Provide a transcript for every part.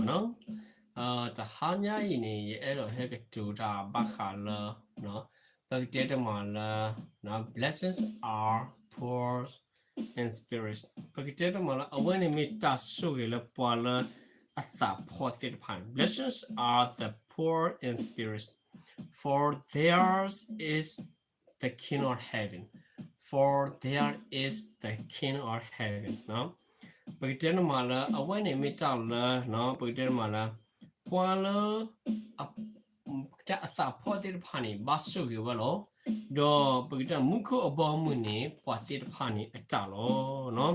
တၢ်ကစီၣ်လၢယအဲၣ်ဒိးတဲတမံၤန့ၣ်မ့ၢ်နီၤ, တဟါညါအံၤန့ၣ် ယအဲၣ်ဒိးဟဲကတိၤတၢ်ဘၣ်ဃးလၢ ပကတဲတမံၤလၢ blessings are poor in spirit, ပကတဲတမံၤလၢ အဝဲန့ၣ်မ့ၢ်တၢ်ဆိၣ်ဂ့ၤလၢပှၤလၢအသးဖှီၣ်သ့ၣ်တဖၣ်န့ၣ်, blessings are the poor in spirit, for theirs is the kingdom of heaven, for theirs is the kingdom of heaven. ပကတဲတမံၤလၢ အဝဲန့ၣ်မ့ၢ်တၢ်လၢ ပကတဲတမံၤလၢ ပှၤလၢ အသးဖှီၣ်သ့ၣ်တဖၣ်န့ၣ် ဘၣ်ဆိၣ်ဂ့ၤဝဲလီၤ. ဒီးပကတဲမူခိၣ်အဘီအမုၢ်န့ၣ် ပှၤသ့ၣ်တဖၣ်န့ၣ်အတၢ်လီၤ.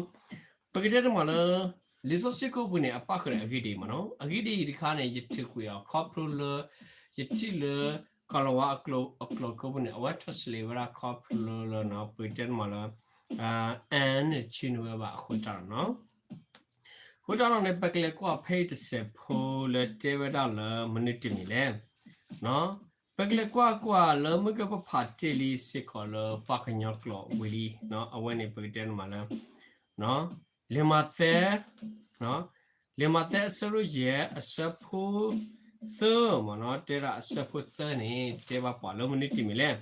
ပကတဲတမံၤလၢ လံာ်စီဆှံကိးပူၤန့ၣ် အပၣ်ဃုာ်ဒီးအဂ့ၢ်ဒ်အံၤမ့ၢ်နီၤ, အဂ့ၢ်ဒ်အံၤတခါန့ၣ် ယထုးကွံာ်အီၤခီဖျိလၢ ယထံၣ်လၢ ကီၤလၤဝါအကျိာ်ကိးပူၤန့ၣ် အဝဲ translate ဝဲဒၣ်ခီဖျိလၢ ပကတဲတမံၤလၢ အဲ န့ၣ်ဆှၢန့ၢ်ဝဲဘၣ်အဃိတၢ်လီၤနီၤ. အဃိတၢ်လီၤန့ၣ် ပကလဲၤကွၢ်ဖဲအံၤတစဲးဖိလၢတဲဝဲဒၣ်လၢမနုၤတမံၤလဲၣ်. ပကလဲၤကွၢ်ကွၢ်လၢမုၢ်ကပဖးတ့ၢ်လံစ့ၢ်ကီးလၢပှၤကညီကျိာ်ဝံၤလံ, အဝဲန့ၣ်ပကတဲတမံၤလၢ လံာ်မးသဲ လံာ်မးသဲအဆၢဒိၣ်ယဲၢ်အဆၢဖိသၢမ့ၢ်နီၤ, တဲဒၣ်အဆၢဖိသၢန့ၣ် တဲဘၣ်ပှၤလၢမနုၤတမံၤလဲၣ်.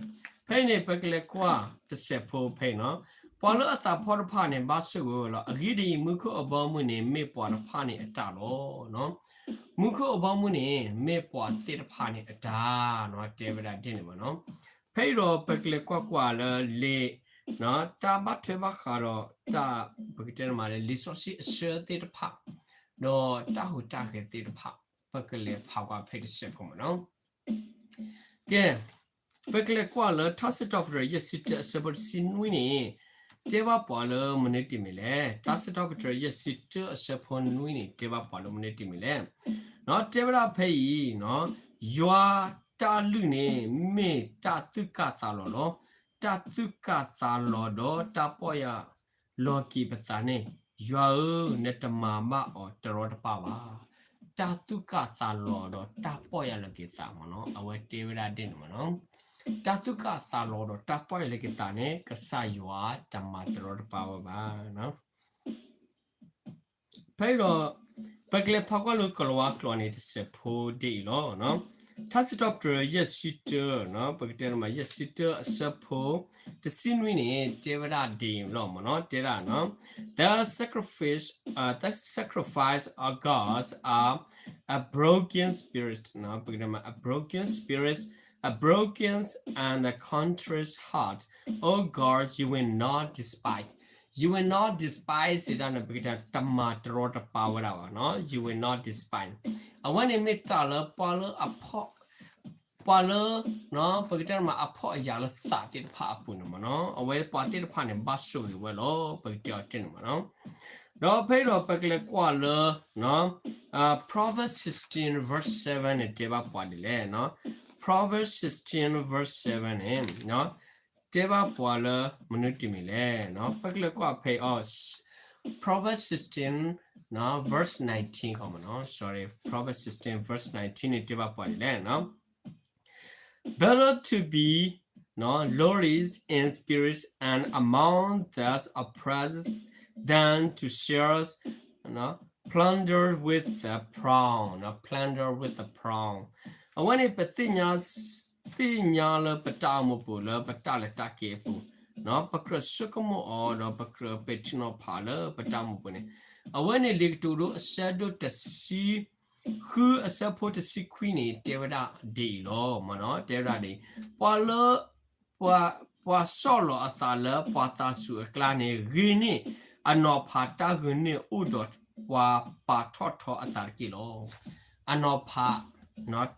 ဖဲအံၤန့ၣ် ပကလဲၤကွၢ်တစဲးဖိဖဲအံၤနီၤ, ပှၤလၢအသးဖှီၣ်တဖၣ်န့ၣ် ဘၣ်ဆိၣ်ဂ့ၤဝဲလီၤ. အဂ့ၢ်ဒ်အံၤ မူခိၣ်အဘီအမုၢ်န့ၣ် မ့ၢ်ပှၤတဖၣ်န့ၣ်အတၢ်လီၤ. မူခိၣ်အဘီအမုၢ်န့ၣ် မ့ၢ်ပှၤသ့ၣ်တဖၣ်န့ၣ်အတၢ်နီၤ, တဲဝဲဒၣ်ဒ်န့ၣ်မ့ၢ်နီၤ. ဖဲအံၤဒီးပကလဲၤကွၢ်ကွၢ်လၢလံာ် တၢ်ဘၣ်ထွဲဘၣ်ဃးဒီးတၢ် ပကတဲတမံၤလၢ လံာ်စီဆှံအဆၢသ့ၣ်တဖၣ် ဒီးတၢ်ဟူးတၢ်ဂဲၤသ့ၣ်တဖၣ် ပကလဲၤဖးကွၢ်ဖဲတစဲးဖိမ့ၢ်နီၤ. ကဲ ပကလဲၤကွၢ်လၢထါစံးထီၣ်ပတြၢၤယဲၢ်ဆံတၢအဆၢဖိတဆံနွံန့ၣ် တဲဘၣ်ပှၤလၢမနုၤတမံၤလဲၣ်. ထါစံးထီၣ်ပတြၢၤယဲၢ်ဆံတၢအဆၢဖိနွံန့ၣ် တဲဘၣ်ပှၤလၢမနုၤတမံၤလဲၣ်. တဲဝဲဒၣ်ဖဲအံၤ ယွၤတၢ်လုၢ်န့ၣ် မ့ၢ်တၢ်သူၣ်ကၢ်သးလီၤလီၤ. တၢ်သူၣ်ကၢ်သးလီၤဒီးတၢ်ပီၢ်ယၢ်လီၤက့ၤပသးန့ၣ် ယွၤဧၢ, နတမၤဘၣ်အီၤတရီတပါဘၣ်. တၢ်သူၣ်ကၢ်သးလီၤဒီးတၢ်ပီၢ်ယၢ်လီၤက့ၤသးမ့ၢ်နီၤ, အဝဲတဲဝဲဒၣ်ဒ်န့ၣ်မ့ၢ်နီၤ. တၢ်သူၣ်ကၢ်သးလီၤဒီးတၢ်ပီၢ်ယၢ်လီၤက့ၤသးန့ၣ် ကစၢ်ယွၤတမၤတရီတပါဝဲဘၣ်. ဖဲအံၤဒီး ပကလဲၤဖးကွၢ်လၢကီၤလၤဝါကျိာ်န့ၣ် တစဲးဖိဒ်အံၤလီၤ. ထါစံးထီၣ်ပတြၢၤယဲၢ်ဆံတၢ ပကတဲတမံၤ ယဲၢ်ဆံတၢအဆၢဖိ တဆံနွံန့ၣ် တဲဝဲဒၣ်ဒ်အံၤလီၤမ့ၢ်နီၤ, တဲဒၣ် The sacrifice, uh, the sacrifice of gods are a broken spirit, ပကတဲမ့ၢ် a broken spirit, a broken and a contrite heart, O God, you will not despise. You will not despise စံးတၢ်န့ၣ် ပကတဲတမၤတရီတပါဝဲဒၣ်ဘၣ်နီၤ, you will not despise. အဝဲန့ၣ်မ့ၢ်တၢ်လၢပှၤလၢအဖှီၣ် ပှၤလၢ ပကတဲတမံၤအဖှီၣ်အယာ်လၢသးသ့ၣ်တဖၣ်အပူၤန့ၣ်မ့ၢ်နီၤ, အဝဲပှၤသ့ၣ်တဖၣ်န့ၣ် ဘၣ်ဆိၣ်ဂ့ၤဝဲလီၤ, ပကတဲအီၤတ့ၢ်န့ၣ်မ့ၢ်နီၤ. ဒီးဖဲအံၤဒီးပကလဲၤကွၢ်လၢ Proverbs sixteen verse seven န့ၣ် တဲဘၣ်ပှၤဒ်လဲၣ်, Proverbs sixteen verse seven န့ၣ် တဲဘၣ်ပှၤလၢမနုၤတမံၤလဲၣ်, ပကလဲၤကွၢ်ဖဲအံၤ Proverbs sixteen verse nineteen ခီမ့ၢ်နီၤ, sorry, Proverbs sixteen verse nineteen န့ၣ် တဲဘၣ်ပှၤဒ်လဲၣ်, Better to be, you know, lowly in spirit and among those oppressed than to share, you know, plunder with the proud, you know, plunder with the proud. အဝဲန့ၣ် ပသ့ၣ်ညါ သ့ၣ်ညါလၢပတၢ်အိၣ်မူပူၤလၢပတၢ်လဲၤတၢ်က့ၤအပူၤ, ပကြၢးဆိကမိၣ်အီၤဒီးပကြၢးပဲာ်ထံနီၤဖးလၢပတၢ်အိၣ်မူပူၤန့ၣ်, အဝဲန့ၣ်လံာ်ကတိၤဒိအဆၢဒိၣ်တဆံ ဃုအဆၢဖိတဆံခွံန့ၣ် တဲဝဲဒၣ်ဒ်အံၤလီၤမ့ၢ်နီၤ, တဲဝဲဒၣ်ဒ်အံၤ, ပှၤလၢ ပှၤ ပှၤဆီၣ်လီၤအသးလၢပှၤသးစူၤအကျါန့ၣ် ဂ့ၤန့ၢ်အနီၤဖးတၢ်ဂုာ်န့ၢ်အိၣ်ဒီးပှၤပာ်ထီၣ်ထီအသးတက့ၢ်လီၤ. အနီၤဖး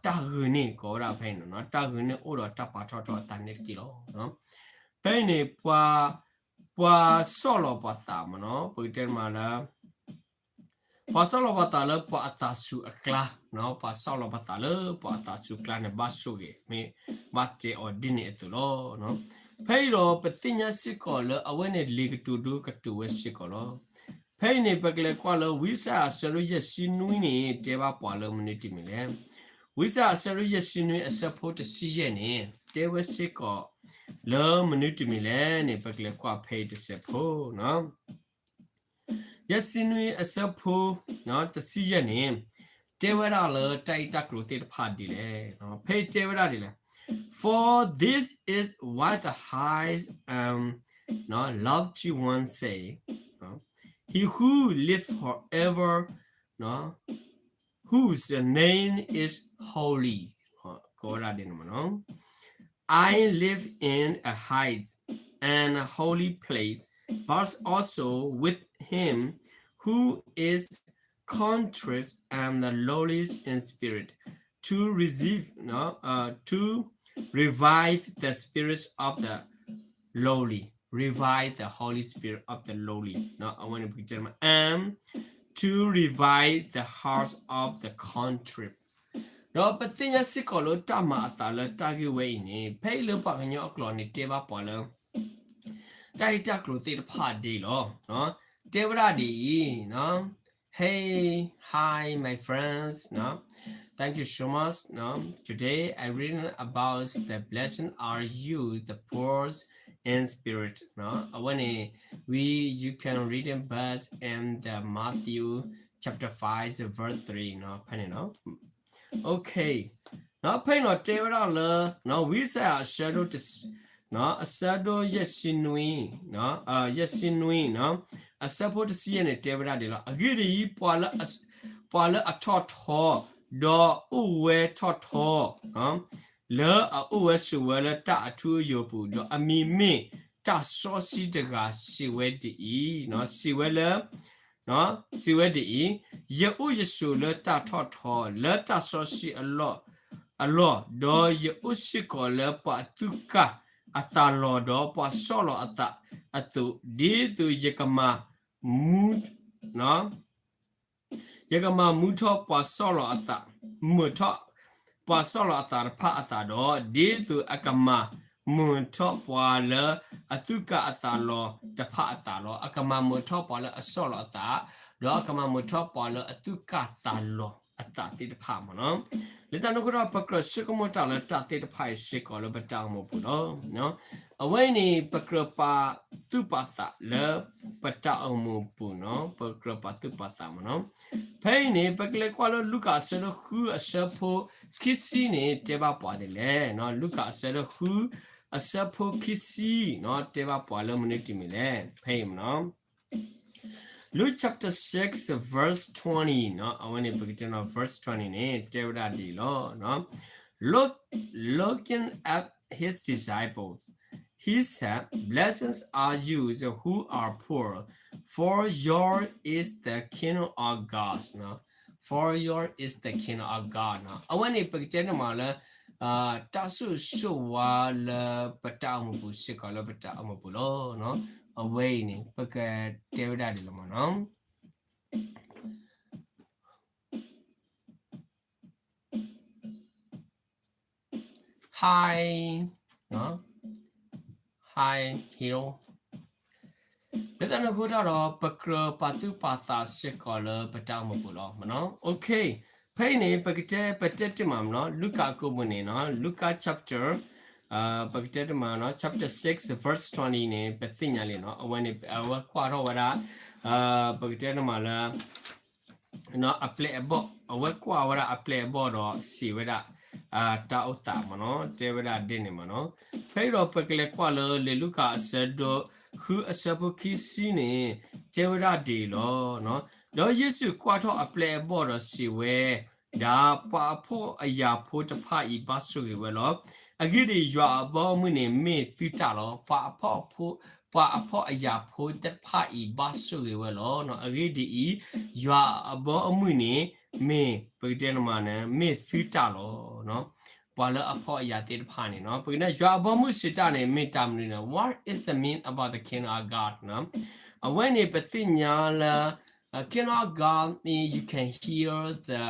တၢ်ဂုာ်န့ၢ် ကိးဝဲဒၣ်ဖဲအံၤနီၤ, တၢ်ဂုာ်န့ၢ်အိၣ်ဒီးတၢ်ပာ်ထီၣ်ထီအသးန့ၣ်တက့ၢ်လီၤ. ဖဲအံၤန့ၣ် ပှၤ ပှၤဆီၣ်လီၤပှၤသးမ့ၢ်နီၤ, ပကတဲမးလၢ ပှၤဆီၣ်လီၤပှၤသးလၢပှၤအသးစူၤအကျါ, ပှၤဆီၣ်လီၤပှၤသးလၢပှၤအသးစူၤအကျါန့ၣ် ဘၣ်ဆိၣ်ဂ့ၤ မ့ၢ်ဘၣ်တဲအီၤဒ်န့ၣ်အသိးလီၤ. ဖဲအံၤဒီးပသ့ၣ်ညါစ့ၢ်ကီးလၢအဝဲန့ၣ် လံာ်ကတိၤဒိကတိၤဝဲစ့ၢ်ကီးလီၤ. ဖဲအံၤန့ၣ် ပကလဲၤကွၢ်လၢ ဝံယၡါယၤ အဆၢဒိၣ်ယဲၢ်ဆံနွံန့ၣ် တဲဘၣ်ပှၤလၢမနုၤတမံၤလဲၣ်. ဝံယၡါယၤ အဆၢဒိၣ်ယဲၢ်ဆံနွံ အဆၢဖိတဆံယဲၢ်န့ၣ် တဲဝဲစ့ၢ်ကီးလၢမနုၤတမံၤလဲၣ်န့ၣ် ပကလဲၤကွၢ်ဖဲအံၤတစဲးဖိနီၤ. ယဲၢ်ဆံနွံ အဆၢဖိ တဆံယဲၢ်န့ၣ်, တဲဝဲဒၣ်လၢတၢ်ဂ့ၢ်တၢ်ကျိၤသ့ၣ်တဖၣ်ဒ်လဲၣ်, ဖဲအံၤတဲဝဲဒၣ်ဒ်လဲၣ်, For this is what the highest and lofty one say, He who lives forever, whose name is holy, ကိးဝဲဒၣ်ဒ်န့ၣ်မ့ၢ်နီၤ, I live in a high and holy place, but also with him who is contrite and lowly in spirit, to receive, no, uh, to revive the spirits of the lowly, revive the Holy Spirit of the lowly, အဝဲန့ၣ်ပကတဲမး and to revive the hearts of the contrite. ဒီးပသ့ၣ်ညါစ့ၢ်ကီးလၢတၢ်မၤအသးလၢတၢ်ဂ့ၢ်ဝဲအံၤန့ၣ် ဖဲအံၤလၢပှၤကညီအကျိာ်န့ၣ် တဲဘၣ်ပှၤလၢ တၢ်ဂ့ၢ်တၢ်ကျိၤသ့ၣ်တဖၣ်ဒ်လီၤ. တဲဝဲဒၣ်ဒ်အံၤ, Hey, hi, my friends. Thank you so much. Today I read about the blessed are you, the poor in spirit. အဝဲန့ၣ် we, you can read it best in the Matthew chapter five, verse three. ဖဲန့ၣ်နီၤ. Okay. ဖဲအံၤနီၤတဲဝဲဒၣ်လၢ ဝံယၡါယၤ အဆၢဒိၣ် အဆၢဒိၣ်ယဲၢ်ဆံနွံ, ယဲၢ်ဆံနွံနီၤ, အဆၢဖိတဆံယဲၢ်န့ၣ် တဲဝဲဒၣ်ဒ်လီၤ. အဂ့ၢ်ဒ်အံၤ, ပှၤလၢအ, ပှၤလၢအထီၣ်ထီ, ဒီးအိၣ်ဝဲထီၣ်ထီ, လၢအအိၣ်ဝဲဆိးဝဲလၢတၢ်အထူအယိာ်အပူၤ, ဒီးအမံၤမ့ၢ်တၢ်စီဆှံတဂၤစံးဝဲဒ်အံၤ, စံးဝဲလၢ စံးဝဲဒ်အံၤ, ယအိၣ်ယဆိးလၢတၢ်ထီၣ်ထီ, လၢတၢ်စီဆှံအလီၢ်, အလီၢ်, ဒီးယအိၣ်စ့ၢ်ကီးလၢပှၤအသူၣ်ကၢ်အသးလီၤ, ဒီးပှၤဆီၣ်လီၤအသးအသိး, ဒ်သိးယကမၤမူ ယကမၤမူထီၣ်ပှၤဆီၣ်လီၤအသး, မုာ်ထီၣ်ပှၤဆီၣ်လီၤအသးတဖၣ်အသးဒီး, ဒ်သိးအကမၤမုာ်ထီၣ်ပှၤလၢအသူၣ်ကၢ်အသးလီၤတဖၣ်အသးလီၤ. အကမၤမုာ်ထီၣ်ပှၤလၢအဆီၣ်လီၤအသး, ဒီးအကမၤမုာ်ထီၣ်ပှၤလၢအသူၣ်ကၢ်သးလီၤအသးသ့ၣ်တဖၣ်မ့ၢ်နီၤ. လၢတၢ်န့ၣ်အဃိဒီး ပကြၢးဆိကမိၣ်တၢ်လၢတၢ်သ့ၣ်တဖၣ်အံၤစ့ၢ်ကီးလၢပတၢ်အိၣ်မူပူၤလီၤ. အဝဲအံၤန့ၣ် ပကြၢးပာ်သူၣ်ပာ်သးလၢပတၢ်အိၣ်မူပူၤနီၤ, ပကြၢးပာ်သူၣ်ပာ်သးမ့ၢ်နီၤ. ဖဲအံၤန့ၣ် ပကလဲၤကွၢ်လၢလူၤကၣ်အဆၢဒိၣ်ဃုအဆၢဖိခံဆံန့ၣ် တဲဘၣ်ပှၤဒ်လဲၣ်. လူၤကၣ်အဆၢဒိၣ်ဃုအဆၢဖိခံဆံနီၤ, တဲဘၣ်ပှၤလၢမနုၤတမံၤလဲၣ်, ဖဲအံၤမ့ၢ်နီၤ. Luke chapter six, verse twenty, အဝဲန့ၣ် ပကတဲနီၤ verse twenty န့ၣ် တဲဝဲဒၣ်ဒ်အံၤလီၤ. Look, looking at his disciples, he said, Blessed are you who are poor, for yours is the kingdom of God. For yours is the kingdom of God. အဝဲန့ၣ် ပကတဲန့ၣ်မးလၢ တၢ်ဆိၣ်ဂ့ၤဆိၣ်ဝါလၢပတၢ်အိၣ်မူပူၤစ့ၢ်ကီးလၢပတၢ်အိၣ်မူပူၤလီၤ. အဝဲအံၤန့ၣ် ပကတဲဝဲဒၣ်ဒ်လဲၣ်မ့ၢ်နီၤ. Hi, hi, hello. လၢတၢ်န့ၣ်အဃိတၢ်ဒီး ပကြၢးပာ်သူၣ်ပာ်သးစ့ၢ်ကီးလၢပတၢ်အိၣ်မူပူၤလီၤမ့ၢ်နီၤ. Okay, ဖဲအံၤန့ၣ် ပကတဲ ပတဲတ့ၢ်မးမ့ၢ်နီၤ, လူၤကၣ်အကိာ်ပူၤန့ၣ်နီၤ, လူၤကၣ် chapter ပကတဲတ့ၢ်မးနီၤ, chapter six, verse twenty န့ၣ် ပသ့ၣ်ညါလံနီၤ. အဝဲန့ၣ် အဝဲကွၢ်ထီၣ်ဝဲဒၣ် ပကတဲတ့ၢ်မးလၢ အပျဲၢ်အဘီၣ်, အဝဲကွၢ်ဝဲဒၣ်အပျဲၢ်အဘီၣ်ဒီးစံးဝဲဒၣ် တၢ်အိၣ်သးမ့ၢ်နီၤ, တဲဝဲဒၣ်ဒ်န့ၣ်မ့ၢ်နီၤ. ဖဲအံၤဒီးပကလဲၤကွၢ်လၢလံာ်လူၤကၣ်အဆၢဒိၣ်ဃုအဆၢဖိခံဆံန့ၣ် တဲဝဲဒၣ်ဒ်အံၤလီၤ. ဒီးယ့ၣ်ၡူးကွၢ်ထီၣ်အပျဲၢ်အဘီၣ်ဒီးစံးဝဲဒၣ်, ပှၤအဖှီၣ်အယာ်ဖိတဖၣ်အံၤဘၣ်ဆိၣ်ဂ့ၤဝဲလီၤ. အဂ့ၢ်ဒ်အံၤ, ယွၤအဘီအမုၢ်န့ၣ်မ့ၢ်သုတၢ်လီၤ. ပှၤအဖှီၣ်ဖိ, ပှၤအဖှီၣ်အယာ်ဖိသ့ၣ်တဖၣ်အံၤဘၣ်ဆိၣ်ဂ့ၤဝဲလီၤ. အဂ့ၢ်ဒ်အံၤ, ယွၤအဘီအမုၢ်န့ၣ်မ့ၢ် ပကတဲန့ၣ်မးန့ၣ် မ့ၢ်သုတၢ်လီၤ. ပှၤလၢအဖှီၣ်အယာ်သ့ၣ်တဖၣ်န့ၣ်နီၤ, ပကတဲ ယွၤအဘီအမုၢ်စံးတၢ်န့ၣ် မ့ၢ်တၢ်မနုၤန့ၣ်, What is the mean about the kingdom of God? အဝဲန့ၣ် ပသ့ၣ်ညါလၢ kingdom of God mean you can hear the,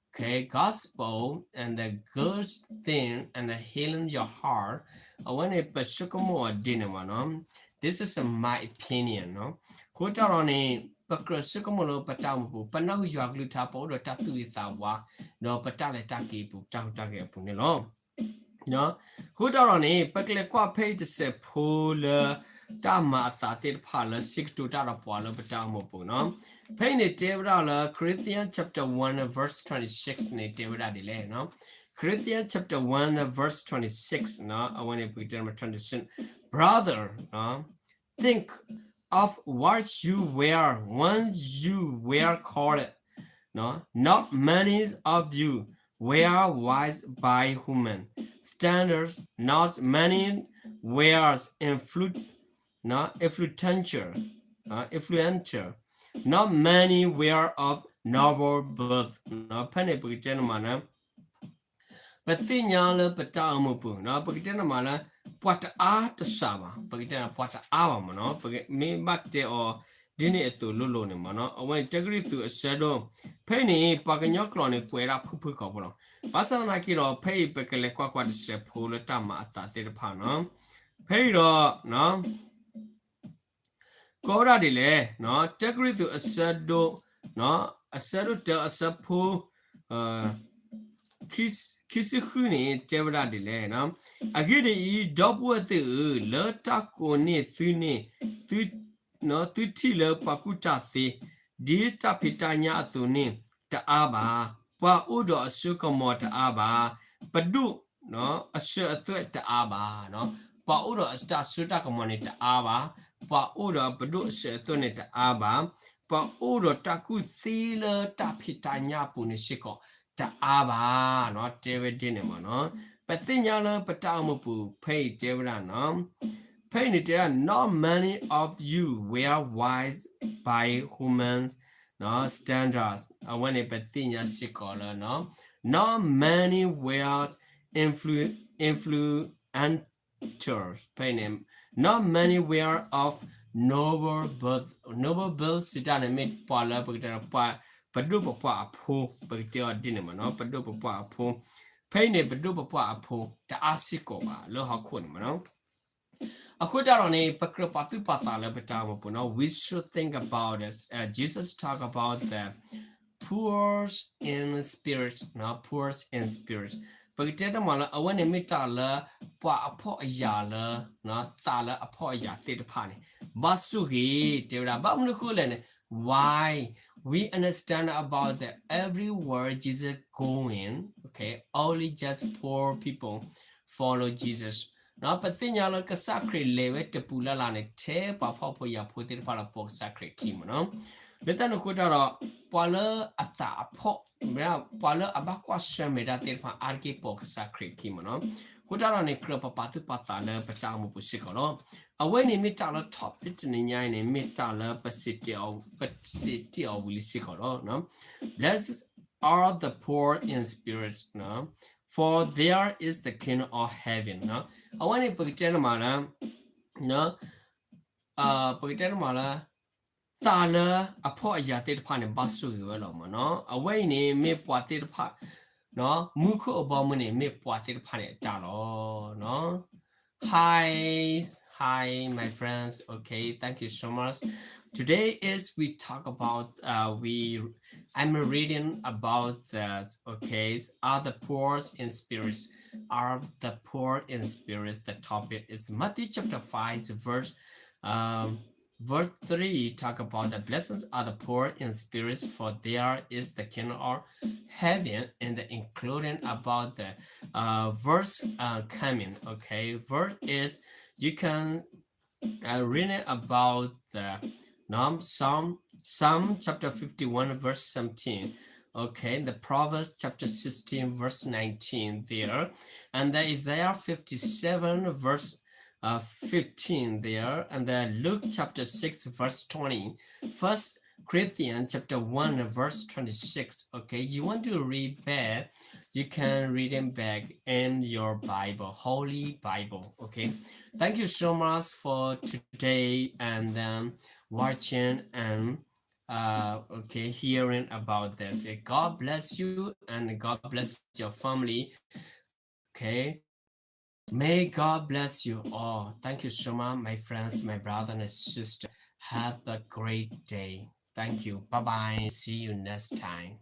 okay, gospel and the good thing and the healing your heart. အဝဲန့ၣ် ပဆိကမိၣ်အီၤဒ်န့ၣ်မးနီၤ. This is my opinion နီၤ. အဃိတၢ်ဒီးန့ၣ် ပကြၢးဆိကမိၣ်လၢပတၢ်အိၣ်မူပူၤ, ပနၢ်ဟူယွၤကလုၢ်ကထါ, ပအိၣ်ဒီးတၢ်သူၣ်ဂ့ၤသးဝါ, ဒီးပတၢ်လဲၤတၢ်က့ၤအပူၤ, တၢ်ဟူးတၢ်ဂဲၤအပူၤန့ၣ်လီၤ. အဃိတၢ်ဒီးန့ၣ် ပကလဲၤကွၢ်ဖဲအံၤတစဲးဖိလၢ တၢ်မၤအသးသ့ၣ်တဖၣ်လၢစံးကတိၤတၢ်ဒီးပှၤလၢပတၢ်အိၣ်မူပူၤနီၤ. ဖဲအံၤန့ၣ်တဲဝဲဒၣ်လၢ Corinthians chapter one verse twenty-six န့ၣ်တဲဝဲဒၣ်ဒ်လဲၣ်နီၤ. Corinthians chapter one verse twenty-six နီၤ, အဝဲန့ၣ်ပကတဲမး twenty-six, brother, think of what you were when you were called, not many of you were wise by human standards, not many were influ, influential, influential, not many were of noble birth. ဖဲန့ၣ်ပကတဲနမးလၢ ပသ့ၣ်ညါလၢပတၢ်အိၣ်မူပူၤနီၤ, ပကတဲနမးလၢ ပှၤတအါတစှၤဘၣ်, ပကတဲပှၤတအါဘၣ်မးနီၤ, ပမ့ၢ်ဘၣ်တဲအီၤဒ်န့ၣ်အသိးလိၤလိၤန့ၣ်မးနီၤ, အဝဲန့ၣ်တၢကရံၣ်သူးအဆၢဒိၣ်, ဖဲအံၤန့ၣ် ပှၤကညီကျိာ်န့ၣ် ကွဲးဒၣ်ဖုၣ်ဖုၣ်ကိာ်ဖိလီၤ. ဘၣ်ဆၣ်သနာ်က့ဒီး ဖဲအံၤပကလဲၤကွၢ်ကွၢ်တစဲးဖိလၢတၢ်မၤအသးသ့ၣ်တဖၣ်နီၤ, ဖဲအံၤဒီး ကိးဝဲဒၣ်ဒ်လဲၣ်, တၢကရံၣ်သူးအဆၢဒိၣ်, အဆၢဒိၣ်တၢအဆၢဖိ ခံဆံဃုန့ၣ် တဲဝဲဒၣ်ဒ်လဲၣ်, အဂ့ၢ်ဒ်အံၤ, ဒီပုၢ်ဝဲၢ်သ့ၣ်ဧၢ, လၢတၢ်ကိးန့ၢ်သုန့ၣ်, သုထံၣ်လၢပှၤကူၣ်တၢ်သ့, ဒ်တၢ်ဖံးတၢ်ညၣ်အသိးန့ၣ် တအါဘၣ်, ပှၤအိၣ်ဒီးအစိကမီၤတအါဘၣ်, ပဒိၣ် အစၢၤအသွဲၣ်တအါဘၣ်, ပှၤအိၣ်ဒီးတၢ်စိတၢ်ကမီၤန့ၣ်တအါဘၣ်, ပှၤအိၣ်ဒီးပဒိၣ်အစၢၤအသွဲၣ်န့ၣ်တအါဘၣ်, ပှၤအိၣ်ဒီးတၢ်ကူၣ်သ့လၢတၢ်ဖံးတၢ်ညၣ်အပူၤန့ၣ်စ့ၢ်ကီး တအါဘၣ်နီၤ, တဲဝဲဒ်န့ၣ်မးနီၤ. ပသ့ၣ်ညါလၢပတၢ်အိၣ်မူပူၤ ဖဲအံၤတဲဝဲဒၣ်နီၤ, ဖဲအံၤန့ၣ်တဲဒၣ် not many of you were wise by humans standards, အဝဲန့ၣ်ပသ့ၣ်ညါစ့ၢ်ကီးလၢ not many were influ, influential, ဖဲအံၤန့ၣ် not many were of noble birth, noble birth စံးတၢ်န့ၣ် မ့ၢ်ပှၤလၢပကတဲ ပှၤပဒိၣ်ပပှၢ်အဖိ, ပကတဲအီၤဒ်န့ၣ်မးနီၤ, ပဒိၣ်ပပှၢ်အဖိ, ဖဲအံၤန့ၣ် ပဒိၣ်ပပှၢ်အဖိ တအါစ့ၢ်ကီးဘၣ်လၢဟီၣ်ခိၣ်န့ၣ်မးနီၤ. အဃိတၢ်ဒီးန့ၣ် ပကြၢးပာ်သူၣ်ပာ်သးလၢပတၢ်အိၣ်မူပူၤနီၤ, we should think about this, Jesus talk about the poor in spirit, poor in spirit, ပကတဲတမးလၢ အဝဲန့ၣ်မ့ၢ်တၢ်လၢ ပှၤအဖှီၣ်အယာ်လၢ သးလၢအဖှီၣ်အယာ်သ့ၣ်တဖၣ်န့ၣ် ဘၣ်ဆိၣ်ဂ့ၤ တဲဝဲဒၣ် ဘၣ်မနုၤဃိလဲၣ်န့ၣ် why we understand about the everywhere Jesus going, okay, only just poor people follow Jesus. ပသ့ၣ်ညါလၢကစၢ်ခရံာ်လဲၤဝဲတပူၤလၢ်လၢ်န့ၣ် ထဲပှၤဖှီၣ်ဖိယာ်ဖိသ့ၣ်တဖၣ်လၢပိာ်ကစၢ်ခရံာ်အခံမးနီၤ. လၢတၢ်န့ၣ်အဃိတၢ်ဒီး ပှၤလၢအသးအဖှီၣ်, ပှၤလၢအဘၣ်ကွၢ်ဆၢၣ်မဲာ်တၢ်သ့ၣ်တဖၣ် အါတက့ၢ်ပိာ်ကစၢ်ခရံာ်အခံမးနီၤ. အဃိတၢ်ဒီးန့ၣ် ကြၢးပပာ်သူၣ်ပာ်သးလၢပတၢ်အိၣ်မူပူၤစ့ၢ်ကီးလီၤ. အဝဲန့ၣ်မ့ၢ်တၢ်လၢ topic တနံၤညါအံၤန့ၣ် မ့ၢ်တၢ်လၢပစံးတ့ၢ်အီၤ, ပစံးတ့ၢ်အီၤဝံၤလံစ့ၢ်ကီးလီၤ. Blessed are the poor in spirit, for theirs is the kingdom of heaven. အဝဲန့ၣ်ပကတဲနမးလၢ ပကတဲနမးလၢ သးလၢအဖှီၣ်အယာ်သ့ၣ်တဖၣ်န့ၣ် ဘၣ်ဆိၣ်ဂ့ၤဝဲလီၤမးနီၤ. အဝဲအံၤန့ၣ်မ့ၢ်ပှၤသ့ၣ်တဖၣ် မူခိၣ်အဘီအမုၢ်န့ၣ် မ့ၢ်ပှၤသ့ၣ်တဖၣ်န့ၣ်အတၢ်လီၤ. Hi, hi, my friends. Okay, thank you so much. Today is we talk about, uh, we, I'm reading about the, okay, are the poor in spirits. Are the poor in spirits. The topic is Matthew chapter five, verse, um, Verse three talk about the blessings of the poor in spirits, for there is the kingdom of heaven, and including about the, uh, verse, uh, coming. Okay, verse is, you can, uh, read it about the, um, Psalm, Psalm chapter fifty-one, verse seventeen. Okay, the Proverbs chapter sixteen, verse nineteen there, and the Isaiah fifty-seven, verse uh, fifteen there, and then Luke chapter six, verse twenty, First Corinthians chapter one, verse twenty-six. Okay, you want to read back, you can read them back in your Bible, Holy Bible. Okay, thank you so much for today and then watching and, uh, okay, hearing about this. Okay, God bless you and God bless your family. Okay. May God bless you all. Thank you so much, my friends, my brother and sister. Have a great day. Thank you. Bye bye. See you next time.